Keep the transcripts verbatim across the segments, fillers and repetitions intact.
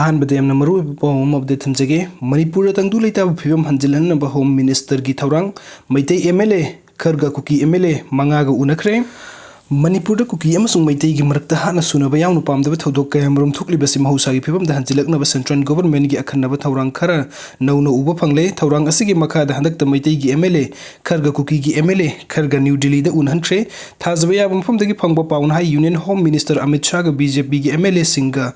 ꯑꯍꯥꯟꯕꯗ ꯌꯥꯝꯅ ꯃꯔꯨꯑꯣꯏꯕ ꯄꯥꯎ ꯑꯃ ꯑꯞꯗꯦꯠ ꯊꯝꯖꯒꯦ꯫ ꯃꯅꯤꯄꯨꯔꯗ ꯇꯪꯗꯨ ꯂꯩꯇꯥꯕ ꯐꯤꯕꯝ ꯍꯟꯖꯤꯜꯍꯟꯅꯕ ꯍꯣꯝ ꯃꯤꯅꯤꯁꯇꯔꯒꯤ ꯊꯧꯔꯥꯡ꯫ ꯃꯩꯇꯩ ꯑꯦꯝ ꯑꯦꯜ ꯑꯦ ꯈꯔꯒ ꯀꯨꯀꯤ ꯑꯦꯝ ꯑꯦꯜ ꯑꯦ ꯃꯉꯥꯒ ꯎꯅꯈ꯭ꯔꯦ꯫ ꯃꯅꯤꯄꯨꯔꯗ ꯀꯨꯀꯤ ꯑꯃꯁꯨꯡ ꯃꯩꯇꯩꯒꯤ ꯃꯔꯛꯇ ꯍꯥꯠꯅ ꯁꯨꯅꯕ ꯌꯥꯎꯅ ꯄꯥꯝꯗꯕ ꯊꯧꯗꯣꯛ ꯀꯌꯥꯃꯔꯨꯝ ꯊꯣꯛꯂꯤꯕꯁꯤ ꯃꯍꯧꯁꯥꯒꯤ ꯐꯤꯕꯝꯗ ꯍꯟꯖꯤꯜꯂꯛꯅꯕ ꯁꯦꯟꯇ꯭ꯔꯦꯜ ꯒꯣꯚꯔꯟꯃꯦꯟꯠꯀꯤ ꯑꯈꯟꯅꯕ ꯊꯧꯔꯥꯡ ꯈꯔ ꯅꯧꯅ ꯎꯕ ꯐꯪꯂꯦ꯫ ꯊꯧꯔꯥꯡ ꯑꯁꯤꯒꯤ ꯃꯈꯥꯗ ꯍꯟꯗꯛꯇ ꯃꯩꯇꯩꯒꯤ ꯑꯦꯝ ꯑꯦꯜ ꯑꯦ ꯈꯔꯒ ꯀꯨꯀꯤꯒꯤ ꯑꯦꯝ ꯑꯦꯜ ꯑꯦ ꯈꯔꯒ ꯅ꯭ꯌꯨ ꯗꯤꯜꯂꯤꯗ ꯎꯅꯍꯟꯈ꯭ꯔꯦ꯫ ꯊꯥꯖꯕ ꯌꯥꯕ ꯃꯐꯝꯗꯒꯤ ꯐꯪꯕ ꯄꯥꯎꯅ ꯍꯥꯏ, ꯌꯨꯅꯤꯌꯟ ꯍꯣꯝ ꯃꯤꯅꯤꯁꯇꯔ ꯑꯃꯤꯠ ꯁꯥꯍꯒ ꯕꯤ ꯖꯦ ꯄꯤꯒꯤ ꯑꯦꯝ ꯑꯦꯜ ꯑꯦꯁꯤꯡꯒ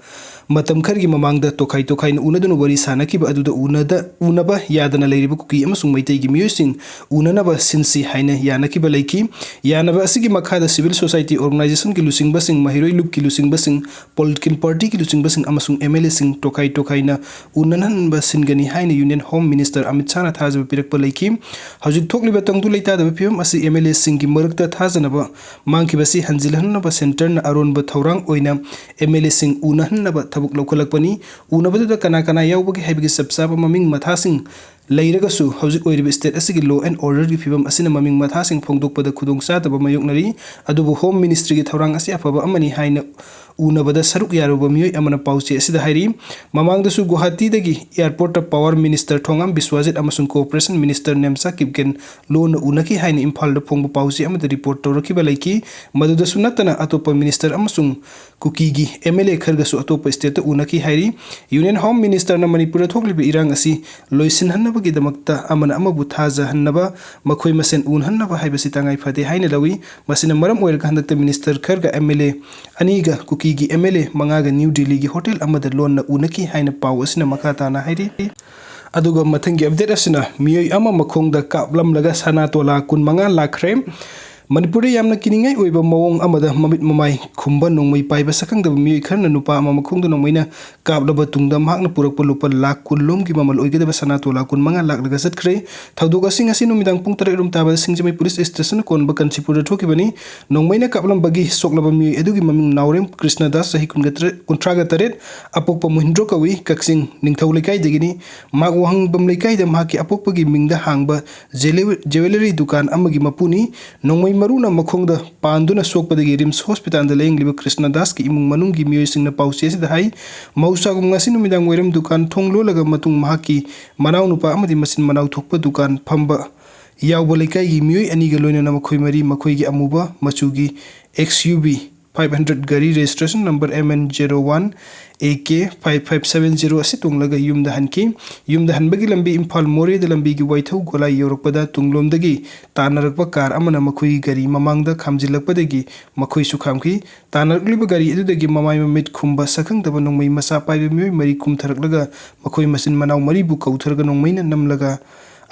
ꯃꯇꯝ ꯈꯔꯒꯤ ꯃꯃꯥꯡꯗ ꯇꯣꯈꯥꯏ ꯇꯣꯈꯥꯏꯅ ꯎꯅꯗꯨꯅ ꯋꯥꯔꯤ ꯁꯥꯅꯈꯤꯕ ꯑꯗꯨꯗ ꯎꯅꯗ-, ꯎꯅꯕ ꯌꯥꯗꯅ ꯂꯩꯔꯤꯕ ꯀꯨꯀꯤ ꯑꯃꯁꯨꯡ ꯃꯩꯇꯩꯒꯤ ꯃꯤꯑꯣꯏꯁꯤꯡ ꯎꯅꯅꯕ ꯁꯤꯟꯁꯤ ꯍꯥꯏꯅ ꯌꯥꯅꯈꯤꯕ ꯂꯩꯈꯤ꯫ ꯌꯥꯅꯕ ꯑꯁꯤꯒꯤ ꯃꯈꯥꯗ ꯁꯤꯚꯤꯜ ꯁꯣꯁꯥꯏꯇꯤ ꯑꯣꯔꯒꯅꯥꯏꯖꯦꯁꯟꯒꯤ ꯂꯨꯆꯤꯡꯕꯁꯤꯡ, ꯃꯍꯩꯔꯣꯏ ꯂꯨꯞꯀꯤ ꯂꯨꯆꯤꯡꯕꯁꯤꯡ, ꯄꯣꯂꯤꯇꯤꯀꯦꯜ ꯄꯥꯔꯇꯤꯒꯤ ꯂꯨꯆꯤꯡꯕꯁꯤꯡ ꯑꯃꯁꯨꯡ ꯑꯦꯝ ꯑꯦꯜ ꯑꯦꯁꯤꯡ ꯇꯣꯈꯥꯏ ꯇꯣꯈꯥꯏꯅ ꯎꯅꯍꯟꯕ ꯁꯤꯟꯒꯅꯤ ꯍꯥꯏꯅ ꯌꯨꯅꯤꯌꯟ ꯍꯣꯝ ꯃꯤꯅꯤꯁꯇꯔ ꯑꯃꯤꯠ ꯁꯥꯍꯅ ꯊꯥꯖꯕ ꯄꯤꯔꯛꯄ ꯂꯩꯈꯤ꯫ ꯍꯧꯖꯤꯛ ꯊꯣꯛꯂꯤꯕ ꯇꯪꯗꯨ ꯂꯩꯇꯥꯗꯕ ꯐꯤꯕꯝ ꯑꯁꯤ ꯑꯦꯝ ꯑꯦꯜ ꯑꯦꯁꯤꯡꯒꯤ ꯃꯔꯛꯇ ꯊꯥꯖꯅꯕ ꯃꯥꯡꯈꯤꯕꯁꯤ ꯍꯟꯖꯤꯜꯍꯟꯅꯕ ꯁꯦꯟꯇꯔꯅ ꯑꯔꯣꯟꯕ ꯊꯧꯔꯥꯡ ꯑꯣꯏꯅ ꯑꯦꯝ ꯑꯦꯜ ꯑꯦꯁꯤꯡ ꯎꯅꯍꯟꯅꯕ ꯊꯕꯛ ꯂꯧꯈꯠꯂꯛꯄꯅꯤ꯫ ꯎꯅꯕꯗꯨꯗ ꯀꯅꯥ ꯀꯅꯥ ꯌꯥꯎꯕꯒꯦ ꯍꯥꯏꯕꯒꯤ ꯆꯞ ꯆꯥꯕ ꯃꯃꯤꯡ ꯃꯊꯥꯁꯤꯡ ꯂꯩꯔꯒꯁꯨ, ꯍꯧꯖꯤꯛ ꯑꯣꯏꯔꯤꯕ ꯁ꯭ꯇꯦꯠ ꯑꯁꯤꯒꯤ ꯂꯣ ꯑꯦꯟ ꯑꯣꯔꯗꯔꯒꯤ ꯐꯤꯕꯝ ꯑꯁꯤꯅ ꯃꯃꯤꯡ ꯃꯊꯥꯁꯤꯡ ꯐꯣꯡꯗꯣꯛꯄꯗ ꯈꯨꯗꯣꯡꯆꯥꯗꯕ ꯃꯥꯌꯣꯛꯅꯔꯤ꯫ ꯑꯗꯨꯕꯨ ꯍꯣꯝ ꯃꯤꯅꯤꯁꯇ꯭ꯔꯤꯒꯤ ꯊꯧꯔꯥꯡ ꯑꯁꯤ ꯑꯐꯕ ꯑꯃꯅꯤ ꯍꯥꯏꯅ ꯎꯅꯕꯗ ꯁꯔꯨꯛ ꯌꯥꯔꯨꯕ ꯃꯤꯑꯣꯏ ꯑꯃꯅ ꯄꯥꯎꯆꯦ ꯑꯁꯤꯗ ꯍꯥꯏꯔꯤ꯫ ꯃꯃꯥꯡꯗꯁꯨ ꯒꯨꯋꯥꯍꯥꯇꯤꯗꯒꯤ ꯑꯦꯌꯔꯄꯣꯔꯠꯇ ꯄꯥꯋꯔ ꯃꯤꯅꯤꯁꯇꯔ ꯊꯣꯉꯥꯝ ꯕꯤꯁ꯭ꯋꯥꯖꯤꯠ ꯑꯃꯁꯨꯡ ꯀꯣꯑꯣꯄꯔꯦꯁꯟ ꯃꯤꯅꯤꯁꯇꯔ ꯅꯦꯝꯆꯥ ꯀꯤꯞꯒꯦꯟ ꯂꯣꯟꯅ ꯎꯅꯈꯤ ꯍꯥꯏꯅ ꯏꯝꯐꯥꯜꯗ ꯐꯣꯡꯕ ꯄꯥꯎꯆꯦ ꯑꯃꯗ ꯔꯤꯄꯣꯔꯠ ꯇꯧꯔꯛꯈꯤꯕ ꯂꯩꯈꯤ꯫ ꯃꯗꯨꯗꯁꯨ ꯅꯠꯇꯅ ꯑꯇꯣꯞꯄ ꯃꯤꯅꯤꯁꯇꯔ ꯑꯃꯁꯨꯡ ꯀꯨꯀꯤꯒꯤ ꯑꯦꯝ ꯑꯦꯜ ꯑꯦ ꯈꯔꯒꯁꯨ ꯑꯇꯣꯞꯄ ꯁ꯭ꯇꯦꯠꯇ ꯎꯅꯈꯤ ꯍꯥꯏꯔꯤ꯫ ꯌꯨꯅꯤꯌꯟ ꯍꯣꯝ ꯃꯤꯅꯤꯁꯇꯔꯅ ꯃꯅꯤꯄꯨꯔꯗ ꯊꯣꯛꯂꯤꯕ ꯏꯔꯥꯡ ꯑꯁꯤ ꯂꯣꯏꯁꯤꯟꯍꯟꯅꯕꯒꯤꯗꯃꯛꯇ ꯑꯃꯅ ꯑꯃꯕꯨ ꯊꯥꯖꯍꯟꯅꯕ, ꯃꯈꯣꯏ ꯃꯁꯦꯟ ꯎꯅꯍꯟꯅꯕ ꯍꯥꯏꯕꯁꯤ ꯇꯉꯥꯏ ꯐꯗꯦ ꯍꯥꯏꯅ ꯂꯧꯏ꯫ ꯃꯁꯤꯅ ꯃꯔꯝ ꯑꯣꯏꯔꯒ ꯍꯟꯗꯛꯇ ꯃꯤꯅꯤꯁꯇꯔ ꯈꯔꯒ ꯑꯦꯝ ꯑꯦꯜ ꯑꯦ ꯑꯅꯤꯒ ꯀꯨꯀꯤꯒꯤ ꯑꯦꯝ ꯑꯦꯜ ꯑꯦ ꯃꯉꯥꯒ ꯅ꯭ꯌꯨ ꯗꯤꯜꯂꯤꯒꯤ ꯍꯣꯇꯦꯜ ꯑꯃꯗ ꯂꯣꯟꯅ ꯎꯅꯈꯤ ꯍꯥꯏꯅ ꯄꯥꯎ ꯑꯁꯤꯅ ꯃꯈꯥ ꯇꯥꯅ ꯍꯥꯏꯔꯤ꯫ ꯑꯗꯨꯒ ꯃꯊꯪꯒꯤ ꯑꯞꯗꯦꯠ ꯑꯁꯤꯅ ꯃꯤꯑꯣꯏ ꯑꯃ ꯃꯈꯣꯡꯗ ꯀꯥꯞꯂꯝꯂꯒ ꯁꯅꯥ ꯇꯣꯂꯥ ꯀꯨꯟꯃꯉꯥ ꯂꯥꯛꯈ꯭ꯔꯦ꯫ ꯃꯅꯤꯄꯨꯔꯗ ꯌꯥꯝꯅ ꯀꯤꯅꯤꯡꯉꯥꯏ ꯑꯣꯏꯕ ꯃꯑꯣꯡ ꯑꯃꯗ ꯃꯃꯤꯠ ꯃꯃꯥꯏ ꯈꯨꯝꯕ ꯅꯣꯡꯃꯩ ꯄꯥꯏꯕ ꯁꯛꯈꯪꯗꯕ ꯃꯤꯑꯣꯏ ꯈꯔꯅ ꯅꯨꯄꯥ ꯑꯃ ꯃꯈꯣꯡꯗ ꯅꯣꯡꯃꯩꯅ ꯀꯥꯞꯂꯕ ꯇꯨꯡꯗ ꯃꯍꯥꯛꯅ ꯄꯨꯔꯛꯄ ꯂꯨꯄꯥ ꯂꯥꯈ ꯀꯨꯟ ꯂꯣꯝꯒꯤ ꯃꯃꯜ ꯑꯣꯏꯒꯗꯕ ꯁꯅꯥ ꯇꯣꯂꯥ ꯀꯨꯟꯃꯉꯥ ꯂꯥꯛꯂꯒ ꯆꯠꯈ꯭ꯔꯦ꯫ ꯊꯧꯗꯣꯛ ꯑꯁꯤ ꯉꯁꯤ ꯅꯨꯃꯤꯗꯥꯡ ꯄꯨꯡ ꯇꯔꯦꯠ ꯔꯣꯝ ꯇꯥꯕꯗ ꯁꯤꯡꯖꯃꯩ ꯄꯨꯂꯤꯁ ꯁ꯭ꯇꯦꯁꯟ ꯀꯣꯟꯕ ꯀꯥꯟꯆꯤꯄꯨꯔꯗ ꯊꯣꯛꯈꯤꯕꯅꯤ꯫ ꯅꯣꯡꯃꯩꯅ ꯀꯥꯞꯂꯝꯕꯒꯤ ꯁꯣꯛꯂꯕ ꯃꯤꯑꯣꯏ ꯑꯗꯨꯒꯤ ꯃꯃꯤꯡ ꯅꯥꯎꯔꯦꯝ ꯀ꯭ꯔꯤꯁꯅꯗꯥꯁ, ꯆꯍꯤ ꯀꯨꯟꯒ ꯇꯔꯦꯠ, ꯀꯨꯟꯊ꯭ꯔꯥꯒ ꯇꯔꯦꯠ, ꯑꯄꯣꯛꯄ ꯃꯨꯍꯤꯟꯗ꯭ꯔꯣ ꯀꯧꯏ, ꯀꯛꯆꯤꯡ ꯅꯤꯡꯊꯧ ꯂꯩꯀꯥꯏꯗꯒꯤꯅꯤ꯫ ꯃꯍꯥꯛ ꯋꯥꯍꯪꯕꯝ ꯂꯩꯀꯥꯏꯗ ꯃꯍꯥꯛꯀꯤ ꯑꯄꯣꯛꯄꯒꯤ ꯃꯤꯡꯗ ꯍꯥꯡꯕ ꯖꯦꯂꯦ-, ꯖꯦꯋꯦꯂꯔꯤ ꯗꯨꯀꯥꯟ ꯑꯃꯒꯤ ꯃꯄꯨꯅꯤ꯫ ꯅꯣꯡꯃꯩ ꯃꯔꯨꯅ ꯃꯈꯣꯡꯗ ꯄꯥꯟꯗꯨꯅ ꯁꯣꯛꯄꯗꯒꯤ ꯔꯤꯝꯁ ꯍꯣꯁꯄꯤꯇꯥꯜꯗ ꯂꯥꯌꯦꯡꯂꯤꯕ ꯀ꯭ꯔꯤꯁꯅꯗꯥꯁꯀꯤ ꯏꯃꯨꯡ ꯃꯅꯨꯡꯒꯤ ꯃꯤꯑꯣꯏꯁꯤꯡꯅ ꯄꯥꯎꯆꯦ ꯑꯁꯤꯗ ꯍꯥꯏ, ꯃꯧꯁꯥꯒꯨꯝ ꯉꯁꯤ ꯅꯨꯃꯤꯗꯥꯡ ꯋꯥꯏꯔꯝ ꯗꯨꯀꯥꯟ ꯊꯣꯡ ꯂꯣꯜꯂꯒ ꯃꯇꯨꯡ ꯃꯍꯥꯛꯀꯤ ꯃꯅꯥꯎꯅꯨꯄꯥ ꯑꯃꯗꯤ ꯃꯆꯤꯟ ꯃꯅꯥꯎ ꯊꯣꯛꯄ ꯗꯨꯀꯥꯟ ꯐꯝꯕ ꯌꯥꯎꯕ ꯂꯩꯀꯥꯏꯒꯤ ꯃꯤꯑꯣꯏ ꯑꯅꯤꯒ ꯂꯣꯏꯅꯅ ꯃꯈꯣꯏ ꯃꯔꯤ ꯃꯈꯣꯏꯒꯤ ꯑꯃꯨꯕ ꯃꯆꯨꯒꯤ X U V five hundred ꯒꯥꯔꯤ registration number M N zero one A K five five seven zero ꯑꯁꯤ ꯇꯣꯡꯂꯒ ꯌꯨꯝꯗ ꯍꯟꯈꯤ꯫ ꯌꯨꯝꯗ ꯍꯟꯕꯒꯤ ꯂꯝꯕꯤ ꯏꯝꯐꯥꯜ ꯃꯣꯔꯦꯗ ꯂꯝꯕꯤꯒꯤ ꯋꯥꯏꯊꯧ ꯒꯣꯂꯥꯏ ꯌꯧꯔꯛꯄꯗ ꯇꯨꯡꯂꯣꯝꯗꯒꯤ ꯇꯥꯟꯅꯔꯛꯄ ꯀꯥꯔ ꯑꯃꯅ ꯃꯈꯣꯏꯒꯤ ꯒꯥꯔꯤ ꯃꯃꯥꯡꯗ ꯈꯥꯝꯖꯤꯜꯂꯛꯄꯗꯒꯤ ꯃꯈꯣꯏꯁꯨ ꯈꯥꯝꯈꯤ꯫ ꯇꯥꯟꯅꯔꯛꯂꯤꯕ ꯒꯥꯔꯤ ꯑꯗꯨꯗꯒꯤ ꯃꯃꯥꯏ ꯃꯃꯤꯠ ꯈꯨꯝꯕ ꯁꯛꯈꯪꯗꯕ ꯅꯣꯡꯃꯩ ꯃꯆꯥ ꯄꯥꯏꯕ ꯃꯤꯑꯣꯏ ꯃꯔꯤ ꯀꯨꯝꯊꯔꯛꯂꯒ ꯃꯈꯣꯏ ꯃꯆꯤꯟ ꯃꯅꯥꯎ ꯃꯔꯤꯕꯨ ꯀꯧꯊꯔꯒ ꯅꯣꯡꯃꯩꯅ ꯅꯝꯂꯒ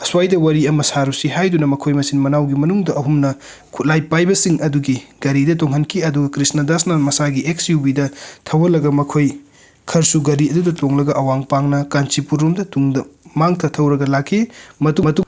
ꯑꯁ꯭ꯋꯥꯏꯗ ꯋꯥꯔꯤ ꯑꯃ ꯁꯥꯔꯨꯁꯤ ꯍꯥꯏꯗꯨꯅ ꯃꯈꯣꯏ ꯃꯆꯤꯟ ꯃꯅꯥꯎꯒꯤ ꯃꯅꯨꯡꯗ ꯑꯍꯨꯝꯅ ꯈꯨꯠꯂꯥꯏ ꯄꯥꯏꯕꯁꯤꯡ ꯑꯗꯨꯒꯤ ꯒꯥꯔꯤꯗ ꯇꯣꯡꯍꯟꯈꯤ, ꯑꯗꯨꯒ ꯀ꯭ꯔꯤꯁꯅꯗꯥꯁꯅ ꯃꯁꯥꯒꯤ X U V ꯗ ꯊꯧꯍꯜꯂꯒ ꯃꯈꯣꯏ ꯈꯔꯁꯨ ꯒꯥꯔꯤ ꯑꯗꯨꯗ ꯇꯣꯡꯂꯒ ꯑꯋꯥꯡ ꯄꯥꯡꯅ ꯀꯥꯟꯆꯤꯄꯨꯔ ꯔꯣꯝꯗ ꯇꯨꯡꯗ ꯃꯥꯡꯊ ꯊꯧꯔꯒ ꯂꯥꯛꯈꯤ꯫ ꯃꯇꯨꯡ, ꯃꯇꯨꯡ,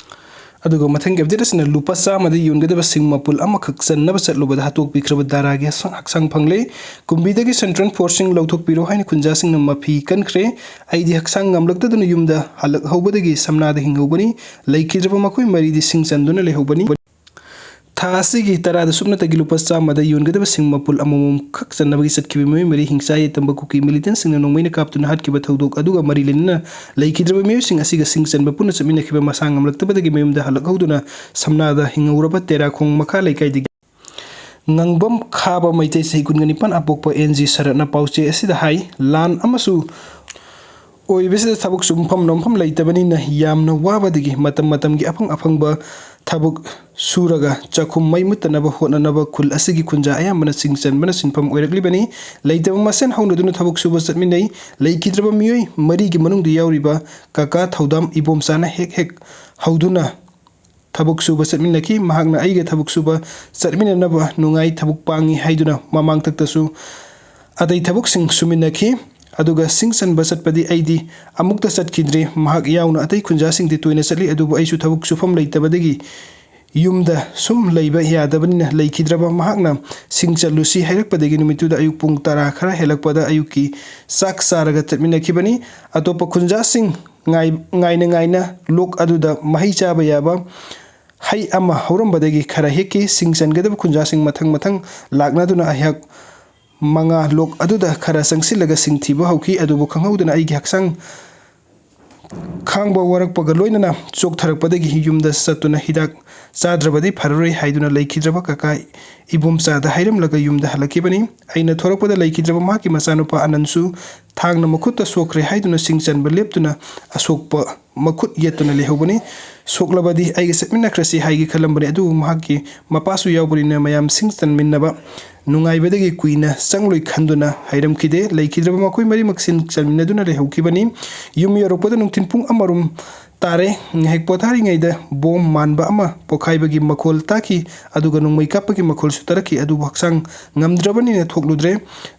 ꯑꯗꯨꯒ ꯃꯊꯪꯒꯤ ꯑꯞꯗꯦꯠ ꯑꯁꯤꯅ ꯂꯨꯄꯥ ꯆꯥꯝꯃꯗ ꯌꯣꯟꯒꯗꯕ ꯁꯤꯡ ꯃꯄꯨꯜ ꯑꯃꯈꯛ ꯆꯟꯅꯕ ꯆꯠꯂꯨꯕꯗ ꯍꯥꯠꯇꯣꯛꯄꯤꯈ꯭ꯔꯕ ꯗꯥꯔꯥꯒꯤ ꯍꯛꯆꯥꯡ, ꯍꯛꯆꯥꯡ ꯐꯪꯂꯦ꯫ ꯀꯨꯝꯕꯤꯗꯒꯤ ꯁꯦꯟꯇ꯭ꯔꯦꯜ ꯐꯣꯔꯁꯁꯤꯡ ꯂꯧꯊꯣꯛꯄꯤꯔꯣ ꯍꯥꯏꯅ ꯈꯨꯟꯖꯥꯁꯤꯡꯅ ꯃꯐꯤ ꯀꯟꯈ꯭ꯔꯦ꯫ ꯑꯩꯗꯤ ꯍꯛꯆꯥꯡ ꯉꯝꯂꯛꯇꯗꯨꯅ ꯌꯨꯝꯗ ꯍꯜꯂꯛꯍꯧꯕꯗꯒꯤ ꯁꯝꯅꯥꯗ ꯍꯤꯡꯍꯧꯕꯅꯤ꯫ ꯂꯩꯈꯤꯗ꯭ꯔꯕ ꯃꯈꯣꯏ ꯃꯔꯤꯗꯤ ꯁꯤꯡ ꯆꯟꯗꯨꯅ ꯂꯩꯍꯧꯕꯅꯤ꯫ ꯊꯥ ꯑꯁꯤꯒꯤ ꯇꯔꯥꯗ ꯁꯨꯞꯅꯇꯒꯤ ꯂꯨꯄꯥ ꯆꯥꯝꯃꯗ ꯌꯣꯟꯒꯗꯕ ꯁꯤꯡ ꯃꯄꯨꯜ ꯑꯃꯃꯝ ꯈꯛ ꯆꯟꯅꯕꯒꯤ ꯆꯠꯈꯤꯕ ꯃꯤꯑꯣꯏ ꯃꯔꯤ ꯍꯤꯡꯁꯥ ꯌꯥꯏꯇꯝꯕ ꯀꯨꯀꯤ ꯃꯤꯂꯤꯇꯦꯟꯁꯤꯡꯅ ꯅꯣꯡꯃꯩꯅ ꯀꯥꯞꯇꯨꯅ ꯍꯥꯠꯈꯤꯕ ꯊꯧꯗꯣꯛ ꯑꯗꯨꯒ ꯃꯔꯤ ꯂꯩꯅꯅ ꯂꯩꯈꯤꯗ꯭ꯔꯕ ꯃꯤꯑꯣꯏꯁꯤꯡ ꯑꯁꯤꯒ ꯁꯤꯡ ꯆꯟꯕ ꯄꯨꯟꯅ ꯆꯠꯃꯤꯟꯅꯈꯤꯕ ꯃꯁꯥ ꯉꯝꯂꯛꯇꯕꯗꯒꯤ ꯃꯌꯨꯝꯗ ꯍꯜꯂꯛꯍꯧꯗꯨꯅ ꯁꯝꯅꯥꯗ ꯍꯤꯡꯍꯧꯔꯕ ꯇꯦꯔꯥꯈꯣꯡ ꯃꯈꯥ ꯂꯩꯀꯥꯏꯗꯒꯤ ꯉꯥꯡꯕꯝ ꯈꯥꯕ ꯃꯩꯇꯩ ꯆꯍꯤ ꯀꯨꯟꯒ ꯅꯤꯄꯥꯟ ꯑꯄꯣꯛꯄ N G ꯁꯔꯠꯅ ꯄꯥꯎꯆꯦ ꯑꯁꯤꯗ ꯍꯥꯏ, ꯂꯥꯟ ꯑꯃꯁꯨ ꯑꯣꯏꯕꯁꯤꯗ ꯊꯕꯛ ꯁꯨꯐꯝ ꯅꯣꯝꯐꯝ ꯂꯩꯇꯕꯅꯤꯅ ꯌꯥꯝꯅ ꯋꯥꯕꯗꯒꯤ ꯃꯇꯝ ꯃꯇꯝꯒꯤ ꯑꯐꯪ ꯑꯐꯪꯕ ꯊꯕꯛ ꯁꯨꯔꯒ ꯆꯥꯛꯈꯨꯝ ꯃꯩ ꯃꯨꯠꯇꯅꯕ ꯍꯣꯠꯅꯅꯕ ꯈꯨꯜ ꯑꯁꯤꯒꯤ ꯈꯨꯟꯖꯥ ꯑꯌꯥꯝꯕꯅ ꯁꯤꯡ ꯆꯟꯕꯅ ꯁꯤꯟꯐꯝ ꯑꯣꯏꯔꯛꯂꯤꯕꯅꯤ꯫ ꯂꯩꯇꯕ ꯃꯁꯦꯟ ꯍꯧꯅꯗꯨꯅ ꯊꯕꯛ ꯁꯨꯕ ꯆꯠꯃꯤꯟꯅꯩ꯫ ꯂꯩꯈꯤꯗ꯭ꯔꯕ ꯃꯤꯑꯣꯏ ꯃꯔꯤꯒꯤ ꯃꯅꯨꯡꯗ ꯌꯥꯎꯔꯤꯕ ꯀꯀꯥ ꯊꯧꯗꯥꯝ ꯏꯕꯣꯝꯆꯥꯅ ꯍꯦꯛ ꯍꯦꯛ ꯍꯧꯗꯨꯅ ꯊꯕꯛ ꯁꯨꯕ ꯆꯠꯃꯤꯟꯅꯈꯤ꯫ ꯃꯍꯥꯛꯅ ꯑꯩꯒ ꯊꯕꯛ ꯁꯨꯕ ꯆꯠꯃꯤꯟꯅꯅꯕ ꯅꯨꯡꯉꯥꯏ, ꯊꯕꯛ ꯄꯥꯡꯉꯤ ꯍꯥꯏꯗꯨꯅ ꯃꯃꯥꯡꯊꯛꯇꯁꯨ ꯑꯇꯩ ꯊꯕꯛꯁꯤꯡ ꯁꯨꯃꯤꯟꯅꯈꯤ꯫ ꯑꯗꯨꯒ ꯁꯤꯡ ꯆꯟꯕ ꯆꯠꯄꯗꯤ ꯑꯩꯗꯤ ꯑꯃꯨꯛꯇ ꯆꯠꯈꯤꯗ꯭ꯔꯦ꯫ ꯃꯍꯥꯛ ꯌꯥꯎꯅ ꯑꯇꯩ ꯈꯨꯟꯖꯥꯁꯤꯡꯗꯤ ꯇꯣꯏꯅ ꯆꯠꯂꯤ, ꯑꯗꯨꯕꯨ ꯑꯩꯁꯨ ꯊꯕꯛ ꯁꯨꯐꯝ ꯂꯩꯇꯕꯗꯒꯤ ꯌꯨꯝꯗ ꯁꯨꯝ ꯂꯩꯕ ꯌꯥꯗꯕꯅꯤꯅ ꯂꯩꯈꯤꯗ꯭ꯔꯕ꯫ ꯃꯍꯥꯛꯅ ꯁꯤꯡ ꯆꯜꯂꯨꯁꯤ ꯍꯥꯏꯔꯛꯄꯗꯒꯤ ꯅꯨꯃꯤꯠꯇꯨꯗ ꯑꯌꯨꯛ ꯄꯨꯡ ꯇꯔꯥ ꯈꯔ ꯍꯦꯜꯂꯛꯄꯗ ꯑꯌꯨꯛꯀꯤ ꯆꯥꯛ ꯆꯥꯔꯒ ꯆꯠꯃꯤꯟꯅꯈꯤꯕꯅꯤ꯫ ꯑꯇꯣꯞꯄ ꯈꯨꯟꯖꯥꯁꯤꯡ ꯉꯥꯏ-, ꯉꯥꯏꯅ ꯉꯥꯏꯅ ꯂꯣꯛ ꯑꯗꯨꯗ ꯃꯍꯩ ꯆꯥꯕ ꯌꯥꯕ ꯍꯩ ꯑꯃ ꯍꯧꯔꯝꯕꯗꯒꯤ ꯈꯔ ꯍꯦꯛꯈꯤ꯫ ꯁꯤꯡ ꯆꯟꯒꯗꯕ ꯈꯨꯟꯖꯥꯁꯤꯡ ꯃꯊꯪ ꯃꯊꯪ ꯂꯥꯛꯅꯗꯨꯅ ꯑꯩꯍꯥꯛ ꯃꯉꯥ ꯂꯣꯛ ꯑꯗꯨꯗ ꯈꯔ ꯆꯪꯁꯤꯜꯂꯒ ꯁꯤꯡ ꯊꯤꯕ ꯍꯧꯈꯤ꯫ ꯑꯗꯨꯕꯨ ꯈꯪꯍꯧꯗꯅ ꯑꯩꯒꯤ ꯍꯛꯆꯥꯡ ꯈꯥꯡꯕ ꯋꯥꯔꯛꯄꯒ ꯂꯣꯏꯅꯅ ꯆꯣꯛꯊꯔꯛꯄꯗꯒꯤ ꯌꯨꯝꯗ ꯆꯠꯇꯨꯅ ꯍꯤꯗꯥꯛ ꯆꯥꯗ꯭ꯔꯕꯗꯤ ꯐꯔꯔꯣꯏ ꯍꯥꯏꯗꯨꯅ ꯂꯩꯈꯤꯗ꯭ꯔꯕ ꯀꯀꯥ ꯏꯕꯣꯝꯆꯥꯗ ꯍꯥꯏꯔꯝꯂꯒ ꯌꯨꯝꯗ ꯍꯜꯂꯛꯈꯤꯕꯅꯤ꯫ ꯑꯩꯅ ꯊꯣꯔꯛꯄꯗ ꯂꯩꯈꯤꯗ꯭ꯔꯕ ꯃꯍꯥꯛꯀꯤ ꯃꯆꯥꯅꯨꯄꯥ ꯑꯅꯟꯁꯨ ꯊꯥꯡꯅ ꯃꯈꯨꯠꯇ ꯁꯣꯛꯈ꯭ꯔꯦ ꯍꯥꯏꯗꯨꯅ ꯁꯤꯡ ꯆꯟꯕ ꯂꯦꯞꯇꯨꯅ ꯑꯁꯣꯛꯄ ꯃꯈꯨꯠ ꯌꯦꯠꯇꯨꯅ ꯂꯩꯍꯧꯕꯅꯤ꯫ "ꯁꯣꯛꯂꯕꯗꯤ ꯑꯩꯒ ꯆꯠꯃꯤꯟꯅꯈ꯭ꯔꯁꯤ" ꯍꯥꯏꯒꯦ ꯈꯜꯂꯝꯕꯅꯤ, ꯑꯗꯨꯕꯨ ꯃꯍꯥꯛꯀꯤ ꯃꯄꯥꯁꯨ ꯌꯥꯎꯕꯅꯤꯅ ꯃꯌꯥꯝ ꯁꯤꯡ ꯆꯟꯃꯤꯟꯅꯕ ꯅꯨꯡꯉꯥꯏꯕꯗꯒꯤ ꯀꯨꯏꯅ ꯆꯪꯂꯣꯏ ꯈꯟꯗꯨꯅ ꯍꯩꯔꯝꯈꯤꯗꯦ꯫ ꯂꯩꯈꯤꯗ꯭ꯔꯕ ꯃꯈꯣꯏ ꯃꯔꯤꯃꯛ ꯁꯤꯡ ꯆꯟꯃꯤꯟꯅꯗꯨꯅ ꯂꯩꯍꯧꯈꯤꯕꯅꯤ꯫ ꯌꯨꯝ ꯌꯧꯔꯛꯄꯗ ꯅꯨꯡꯊꯤꯜ ꯄꯨꯡ ꯑꯃꯔꯣꯝ ꯇꯥꯔꯦ꯫ ꯉꯥꯏꯍꯥꯛ ꯄꯣꯊꯥꯔꯤꯉꯩꯗ ꯕꯣꯝ ꯃꯥꯟꯕ ꯑꯃ ꯄꯣꯈꯥꯏꯕꯒꯤ ꯃꯈꯣꯜ ꯇꯥꯈꯤ, ꯑꯗꯨꯒ ꯅꯣꯡꯃꯩ ꯀꯥꯞꯄꯒꯤ ꯃꯈꯣꯜꯁꯨ ꯇꯥꯔꯛꯈꯤ꯫ ꯑꯗꯨꯕꯨ ꯍꯛꯆꯥꯡ ꯉꯝꯗ꯭ꯔꯕꯅꯤꯅ ꯊꯣꯛꯂꯨꯗ꯭ꯔꯦ꯫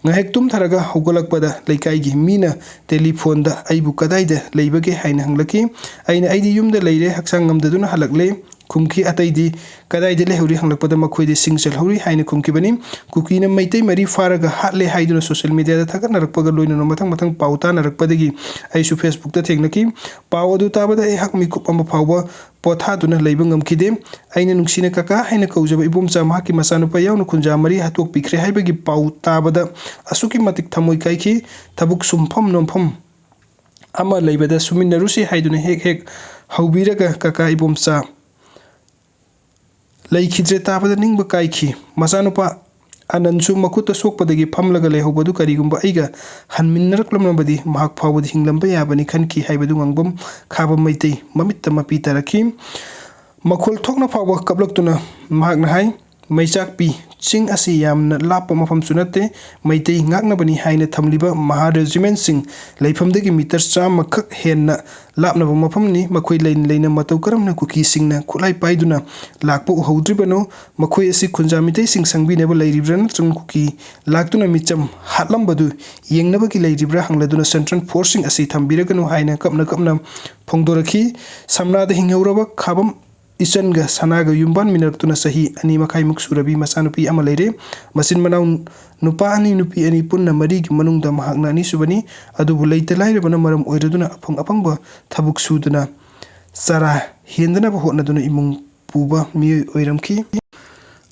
ꯉꯥꯏꯍꯥꯛ ꯇꯨꯝꯊꯔꯒ ꯍꯧꯒꯠꯂꯛꯄꯗ ꯂꯩꯀꯥꯏꯒꯤ ꯃꯤꯅ ꯇꯦꯂꯤꯐꯣꯟꯗ ꯑꯩꯕꯨ ꯀꯗꯥꯏꯗ ꯂꯩꯕꯒꯦ ꯍꯥꯏꯅ ꯍꯪꯂꯛꯈꯤ꯫ ꯑꯩꯅ "ꯑꯩꯗꯤ ꯌꯨꯝꯗ ꯂꯩꯔꯦ, ꯍꯛꯆꯥꯡ ꯉꯝꯗꯗꯨꯅ ꯍꯜꯂꯛꯂꯦ" ꯈꯨꯝꯈꯤ꯫ ꯑꯇꯩꯗꯤ "ꯀꯗꯥꯏꯗ ꯂꯩꯍꯧꯔꯤ?" ꯍꯪꯂꯛꯄꯗ ꯃꯈꯣꯏꯗꯤ "ꯁꯤꯡ ꯆꯜꯍꯧꯔꯤ" ꯍꯥꯏꯅ ꯈꯨꯝꯈꯤꯕꯅꯤ꯫ ꯀꯨꯀꯤꯅ ꯃꯩꯇꯩ ꯃꯔꯤ ꯐꯥꯔꯒ ꯍꯥꯠꯂꯦ ꯍꯥꯏꯗꯨꯅ ꯁꯣꯁꯤꯌꯦꯜ ꯃꯤꯗꯤꯌꯥꯗ ꯊꯥꯒꯠꯅꯔꯛꯄꯒ ꯂꯣꯏꯅꯅ ꯃꯊꯪ ꯃꯊꯪ ꯄꯥꯎ ꯇꯥꯅꯔꯛꯄꯗꯒꯤ ꯑꯩꯁꯨ ꯐꯦꯁꯕꯨꯛꯇ ꯊꯦꯡꯅꯈꯤ꯫ ꯄꯥꯎ ꯑꯗꯨ ꯇꯥꯕꯗ ꯑꯩꯍꯥꯛ ꯃꯤꯀꯨꯞ ꯑꯃ ꯐꯥꯎꯕ ꯄꯣꯊꯥꯗꯨꯅ ꯂꯩꯕ ꯉꯝꯈꯤꯗꯦ꯫ ꯑꯩꯅ ꯅꯨꯡꯁꯤꯅ ꯀꯀꯥ ꯍꯥꯏꯅ ꯀꯧꯖꯕ ꯏꯕꯣꯝꯆꯥ ꯃꯍꯥꯛꯀꯤ ꯃꯆꯥꯅꯨꯄꯥ ꯌꯥꯎꯅ ꯈꯨꯟꯖꯥ ꯃꯔꯤ ꯍꯥꯠꯇꯣꯛꯄꯤꯈ꯭ꯔꯦ ꯍꯥꯏꯕꯒꯤ ꯄꯥꯎ ꯇꯥꯕꯗ ꯑꯁꯨꯛꯀꯤ ꯃꯇꯤꯛ ꯊꯃꯣꯏ ꯀꯥꯏꯈꯤ꯫ ꯊꯕꯛ ꯁꯨꯝꯐꯝ ꯅꯣꯝꯐꯝ ꯑꯃ ꯂꯩꯕꯗ ꯁꯨꯃꯤꯟꯅꯔꯨꯁꯤ ꯍꯥꯏꯗꯨꯅ ꯍꯦꯛ ꯍꯦꯛ ꯍꯧꯕꯤꯔꯒ ꯀꯀꯥ ꯏꯕꯣꯝꯆꯥ ꯂꯩꯈꯤꯗ꯭ꯔꯦ ꯇꯥꯕꯗ ꯅꯤꯡꯕ ꯀꯥꯏꯈꯤ꯫ ꯃꯆꯥꯅꯨꯄꯥ ꯑꯅꯟꯁꯨ ꯃꯈꯨꯠꯇ ꯁꯣꯛꯄꯗꯒꯤ ꯐꯝꯂꯒ ꯂꯩꯍꯧꯕꯗꯨ ꯀꯔꯤꯒꯨꯝꯕ ꯑꯩꯒ ꯍꯟꯃꯤꯟꯅꯔꯛꯂꯝꯂꯕꯗꯤ ꯃꯍꯥꯛ ꯐꯥꯎꯕꯗꯤ ꯍꯤꯡꯂꯝꯕ ꯌꯥꯕꯅꯤ ꯈꯟꯈꯤ ꯍꯥꯏꯕꯗꯨ ꯉꯥꯡꯐꯝ ꯈꯥꯕ ꯃꯩꯇꯩ ꯃꯃꯤꯠꯇ ꯃꯄꯤ ꯇꯥꯔꯛꯈꯤ꯫ ꯃꯈꯣꯜ ꯊꯣꯛꯅ ꯐꯥꯎꯕ ꯀꯞꯂꯛꯇꯨꯅ ꯃꯍꯥꯛꯅ ꯍꯥꯏ, "ꯃꯩꯆꯥꯛꯄꯤ ꯆꯤꯡ ꯑꯁꯤ ꯌꯥꯝꯅ ꯂꯥꯞꯄ ꯃꯐꯝꯁꯨ ꯅꯠꯇꯦ꯫ ꯃꯩꯇꯩ ꯉꯥꯛꯅꯕꯅꯤ ꯍꯥꯏꯅ ꯊꯝꯂꯤꯕ ꯃꯍꯥ ꯔꯦꯖꯤꯃꯦꯟꯁꯤꯡ ꯂꯩꯐꯝꯗꯒꯤ ꯃꯤꯇꯔ ꯆꯥꯝꯃꯈꯛ ꯍꯦꯟꯅ ꯂꯥꯞꯅꯕ ꯃꯐꯝꯅꯤ꯫ ꯃꯈꯣꯏ ꯂꯩꯅ ꯂꯩꯅ ꯃꯇꯧ ꯀꯔꯝꯅ ꯀꯨꯀꯤꯁꯤꯡꯅ ꯈꯨꯠꯂꯥꯏ ꯄꯥꯏꯗꯨꯅ ꯂꯥꯛꯄ ꯎꯍꯧꯗ꯭ꯔꯤꯕꯅꯣ? ꯃꯈꯣꯏ ꯑꯁꯤ ꯈꯨꯟꯖꯥ ꯃꯤꯇꯩꯁꯤꯡ ꯁꯪꯕꯤꯅꯕ ꯂꯩꯔꯤꯕ꯭ꯔꯥ ꯅꯠꯇ꯭ꯔꯒ ꯀꯨꯀꯤ ꯂꯥꯛꯇꯨꯅ ꯃꯤꯆꯝ ꯍꯥꯠꯂꯝꯕꯗꯨ ꯌꯦꯡꯅꯕꯒꯤ ꯂꯩꯔꯤꯕ꯭ꯔꯥ?" ꯍꯪꯂꯗꯨꯅ ꯁꯦꯟꯇ꯭ꯔꯦꯜ ꯐꯣꯔꯁꯁꯤꯡ ꯑꯁꯤ ꯊꯝꯕꯤꯔꯒꯅꯨ ꯍꯥꯏꯅ ꯀꯞꯅ ꯀꯞꯅ ꯐꯣꯡꯗꯣꯔꯛꯈꯤ꯫ ꯁꯝꯅꯥꯗ ꯍꯤꯡꯍꯧꯔꯕ ꯈꯥꯕꯝ ꯏꯆꯟꯒ ꯁꯅꯥꯒ ꯌꯨꯝꯕꯥꯟꯃꯤꯟꯅꯔꯛꯇꯨꯅ ꯆꯍꯤ ꯑꯅꯤ ꯃꯈꯥꯏꯃꯨꯛ ꯁꯨꯔꯕꯤ ꯃꯆꯥꯅꯨꯄꯤ ꯑꯃ ꯂꯩꯔꯦ꯫ ꯃꯆꯤꯟ ꯃꯅꯥꯎ ꯅꯨꯄꯥ ꯑꯅꯤ, ꯅꯨꯄꯤ ꯑꯅꯤ, ꯄꯨꯟꯅ ꯃꯔꯤꯒꯤ ꯃꯅꯨꯡꯗ ꯃꯍꯥꯛꯅ ꯑꯅꯤꯁꯨꯕꯅꯤ꯫ ꯑꯗꯨꯕꯨ ꯂꯩꯇ ꯂꯥꯏꯔꯕꯅ ꯃꯔꯝ ꯑꯣꯏꯔꯗꯨꯅ ꯑꯐꯪ ꯑꯐꯪꯕ ꯊꯕꯛ ꯁꯨꯗꯨꯅ ꯆꯔꯥ ꯍꯦꯟꯗꯅꯕ ꯍꯣꯠꯅꯗꯨꯅ ꯏꯃꯨꯡ ꯄꯨꯕ ꯃꯤꯑꯣꯏ ꯑꯣꯏꯔꯝꯈꯤ꯫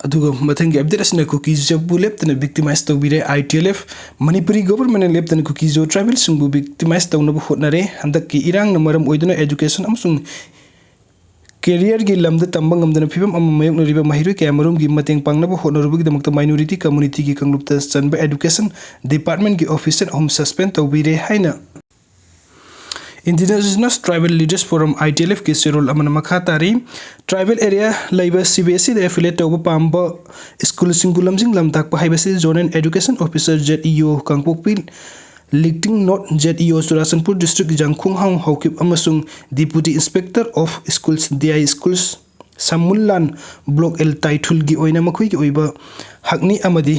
ꯑꯗꯨꯒ ꯃꯊꯪꯒꯤ ꯑꯞꯗꯦꯠ ꯑꯁꯤꯅ ꯀꯨꯀꯤꯖꯕꯨ ꯂꯦꯞꯇꯅ ꯕꯤꯛꯇꯤꯃꯥꯏꯁ ꯇꯧꯕꯤꯔꯦ꯫ ꯑꯥꯏ ꯇꯤ ꯑꯦꯜ ꯑꯦꯐ ꯃꯅꯤꯄꯨꯔꯤ ꯒꯣꯕꯔꯃꯦꯟꯅ ꯂꯦꯞꯇꯅ ꯀꯨꯀꯤꯖꯣ ꯇ꯭ꯔꯥꯏꯕꯦꯜꯁꯤꯡꯕꯨ ꯕꯤꯛꯇꯤꯃꯥꯏꯁ ꯇꯧꯅꯕ ꯍꯣꯠꯅꯔꯦ꯫ ꯍꯟꯗꯛꯀꯤ ꯏꯔꯥꯡꯅ ꯃꯔꯝ ꯑꯣꯏꯗꯨꯅ ꯑꯦꯖꯨꯀꯦꯁꯟ ꯑꯃꯁꯨꯡ ꯀꯦꯔꯤꯌꯔꯒꯤ ꯂꯝꯗ ꯇꯝꯕ ꯉꯝꯗꯅ ꯐꯤꯕꯝ ꯑꯃ ꯃꯥꯌꯣꯛꯅꯔꯤꯕ ꯃꯍꯩꯔꯣꯏ ꯀꯌꯥ ꯃꯔꯨꯝꯒꯤ ꯃꯇꯦꯡ ꯄꯥꯡꯅꯕ ꯍꯣꯠꯅꯔꯨꯕꯒꯤꯗꯃꯛꯇ ꯃꯥꯏꯅꯣꯔꯤꯇꯤ ꯀꯝꯃꯨꯅꯤꯇꯤꯒꯤ ꯀꯥꯡꯂꯨꯞꯇ ꯆꯟꯕ ꯑꯦꯗꯨꯀꯦꯁꯟ ꯗꯤꯄꯥꯔꯠꯃꯦꯟꯒꯤ ꯑꯣꯐꯤꯁꯔ ꯑꯍꯨꯝ ꯁꯁꯄꯦꯟ ꯇꯧꯕꯤꯔꯦ ꯍꯥꯏꯅ Indigenous Tribal Leaders Forum, I T L F ꯀꯤ ꯆꯦꯔꯣꯜ ꯑꯃꯅ ꯃꯈꯥ ꯇꯥꯔꯤ꯫ ꯇ꯭ꯔꯥꯏꯕꯦꯜ ꯑꯦꯔꯤꯌꯥ ꯂꯩꯕ ꯁꯤ ꯕꯤ ꯑꯦꯁ ꯏꯗ ꯑꯦꯐꯤꯂꯦꯠ ꯇꯧꯕ ꯄꯥꯝꯕ ꯁ꯭ꯀꯨꯜꯁꯤꯡꯕꯨ ꯂꯝꯖꯤꯡ ꯂꯝꯇꯥꯛꯄ ꯍꯥꯏꯕꯁꯤ zonal education officer, Z E ꯑꯣ, ꯀꯥꯡꯄꯣꯛꯄꯤ, ꯂꯤꯛꯇꯤꯡ ꯅꯣꯔꯠ, ꯖꯦꯠ ꯏ ꯑꯣ, ꯆꯨꯔꯥꯆꯥꯟꯄꯨꯔ ꯗꯤꯁꯇ꯭ꯔꯤꯛ ꯖꯥꯡꯈꯣꯡꯍꯥꯡ ꯍꯧꯈꯤꯕ ꯑꯃꯁꯨꯡ Deputy Inspector of Schools, D I Schools, ꯁꯃꯨꯜꯂꯥꯟ ꯕ꯭ꯂꯣꯛ ꯑꯦꯜ ꯇꯥꯏꯊꯨꯜꯒꯤ ꯑꯣꯏꯅ ꯃꯈꯣꯏꯒꯤ ꯑꯣꯏꯕ ꯍꯛꯅꯤ ꯑꯃꯗꯤ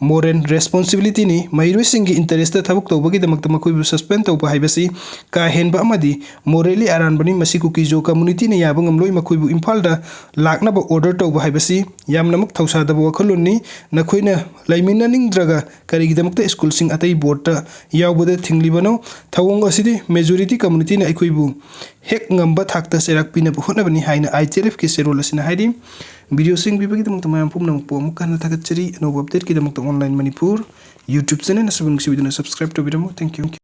ꯃꯣꯔꯦꯜ ꯔꯦꯁꯄꯣꯟꯁꯤꯕꯤꯂꯤꯇꯤꯅꯤ꯫ ꯃꯍꯩꯔꯣꯏꯁꯤꯡꯒꯤ ꯏꯟꯇꯔꯦꯁꯇ ꯊꯕꯛ ꯇꯧꯕꯒꯤꯗꯃꯛꯇ ꯃꯈꯣꯏꯕꯨ ꯁꯁꯄꯦꯟ ꯇꯧꯕ ꯍꯥꯏꯕꯁꯤ ꯀꯥ ꯍꯦꯟꯕ ꯑꯃꯗꯤ ꯃꯣꯔꯦꯜꯂꯤ ꯑꯔꯥꯟꯕꯅꯤ꯫ ꯃꯁꯤ ꯀꯨꯀꯤꯖꯣ ꯀꯝꯃꯨꯅꯤꯇꯤꯅ ꯌꯥꯕ ꯉꯝꯂꯣꯏ꯫ ꯃꯈꯣꯏꯕꯨ ꯏꯝꯐꯥꯜꯗ ꯂꯥꯛꯅꯕ ꯑꯣꯔꯗꯔ ꯇꯧꯕ ꯍꯥꯏꯕꯁꯤ ꯌꯥꯝꯅꯃꯛ ꯊꯧꯁꯥꯗꯕ ꯋꯥꯈꯜꯂꯣꯟꯅꯤ꯫ ꯅꯈꯣꯏꯅ ꯂꯩꯃꯤꯟꯅꯅꯤꯡꯗ꯭ꯔꯒ ꯀꯔꯤꯒꯤꯗꯃꯛꯇ ꯁ꯭ꯀꯨꯜꯁꯤꯡ ꯑꯇꯩ ꯕꯣꯔꯗꯇ ꯌꯥꯎꯕꯗ ꯊꯤꯡꯂꯤꯕꯅꯣ? ꯊꯧꯑꯣꯡ ꯑꯁꯤꯗꯤ ꯃꯦꯖꯣꯔꯤꯇꯤ ꯀꯝꯃꯨꯅꯤꯇꯤꯅ ꯑꯩꯈꯣꯏꯕꯨ ꯍꯦꯛ ꯉꯝꯕ ꯊꯥꯛꯇ ꯆꯩꯔꯥꯛ ꯄꯤꯅꯕ ꯍꯣꯠꯅꯕꯅꯤ ꯍꯥꯏꯅ ꯑꯥꯏ ꯇꯤ ꯑꯦꯜ ꯑꯦꯐꯀꯤ ꯆꯦꯔꯣꯜ ꯑꯁꯤꯅ ꯍꯥꯏꯔꯤ꯫ ꯚꯤꯗꯤꯑꯣꯁꯤꯡ ꯄꯤꯕꯒꯤꯗꯃꯛꯇ ꯃꯌꯥꯝ ꯄꯨꯝꯅꯃꯛꯄꯨ ꯑꯃꯨꯛꯀ ꯍꯟꯅ ꯊꯥꯒꯠꯆꯔꯤ꯫ ꯑꯅꯧꯕ ꯑꯞꯗꯦꯠꯀꯤꯗꯃꯛꯇ ꯑꯣꯟꯂꯥꯏꯟ ꯃꯅꯤꯄꯨꯔ YouTube ꯆꯦꯅꯦꯜ ꯑꯁꯤꯕꯨ ꯅꯨꯡꯁꯤꯕꯤꯗꯨꯅ ꯁꯕꯁꯀ꯭ꯔꯥꯏꯕ ꯇꯧꯕꯤꯔꯝꯃꯨ꯫ Thank you꯫